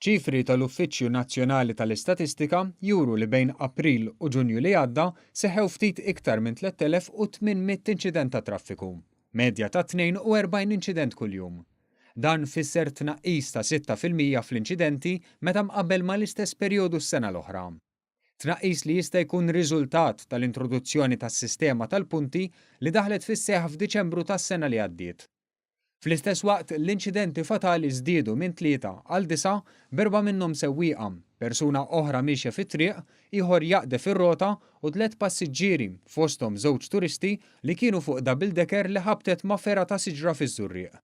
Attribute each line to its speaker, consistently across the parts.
Speaker 1: Ċifri tal-Uffiċċju Nazzjonali tal-Istatistika juru li bejn April u Ġunju li għadda seħħew ftit iktar minn 3,800 inċident tat-traffiku, medja ta' 42 inċident kuljum. Dan fisser tnaqqis ta' 6% fl-inċidenti meta mqabbel mal-istess perjodu s-sena l-oħra. Tnaqqis li jista' jkun riżultat tal-introduzzjoni tas-sistema tal-punti li daħlet fis-seħħ f'Diċembru tas-sena li għaddiet. Fl-istess waqt, l-inċidenti fatali żdiedu minn tlieta għal disgħa, b'erbgħa minnhom sewwieqa, persuna oħra miexja fit-triq, ieħor jaqdef ir-rota u tlett passiġġieri, fosthom żewġ turisti, li kienu fuq double decker li ħabtet ma' fergħa ta' siġra fiż-Żurrieq.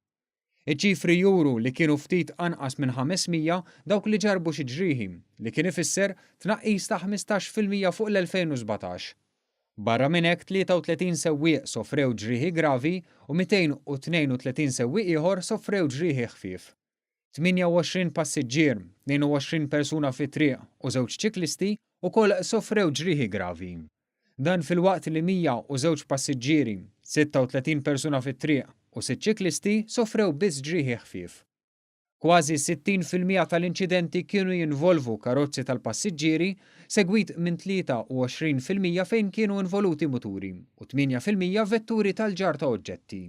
Speaker 1: Iċ-ċifri juru li kienu ftit anqas minn 500 dawk li ġarrbu xi ġrieħi, li kien ifisser tnaqqis ta' 15% fuq l-2017. Barra minn hekk 33 sewwieq sofrew ġrieħi gravi u 232 sewwieq ieħor sofrew ġrieħi ħfief. 28 passiġġier, 22 persuna fit-triq u żewġ ċiklisti wkoll sofrew ġrieħi gravi. Dan filwaqt li 102 passiġġieri, 36 persuna fit-triq u sitt ċiklisti sofrew biss ġrieħi ħfief. Kważi 60% tal-inċidenti kienu jinvolvu karozzi tal-passiġġieri, segwit minn 23% fejn kienu involuti muturi u 8% vetturi tal-ġarr ta' oġġetti.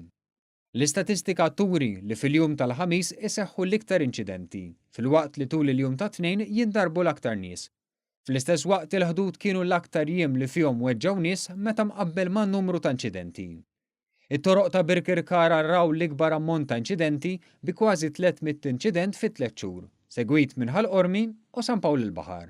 Speaker 1: L-istatistika turi li fil-jum tal-Ħamis iseħħu l-iktar inċidenti, filwaqt li tul il-jum tat-Tnejn jindarbu l-aktar nies. Fl-istess waqt il-Ħdud kienu l-aktar jiem li fihom weġġgħu nies meta mqabbel man-numru ta' inċidenti. It-toroq ta' Birkirkara raw l-ikbar ammont ta' inċidenti bi kważi 300 inċident fi tlett xhur, segwit minn Ħal Qormi u San Pawl il-Baħar.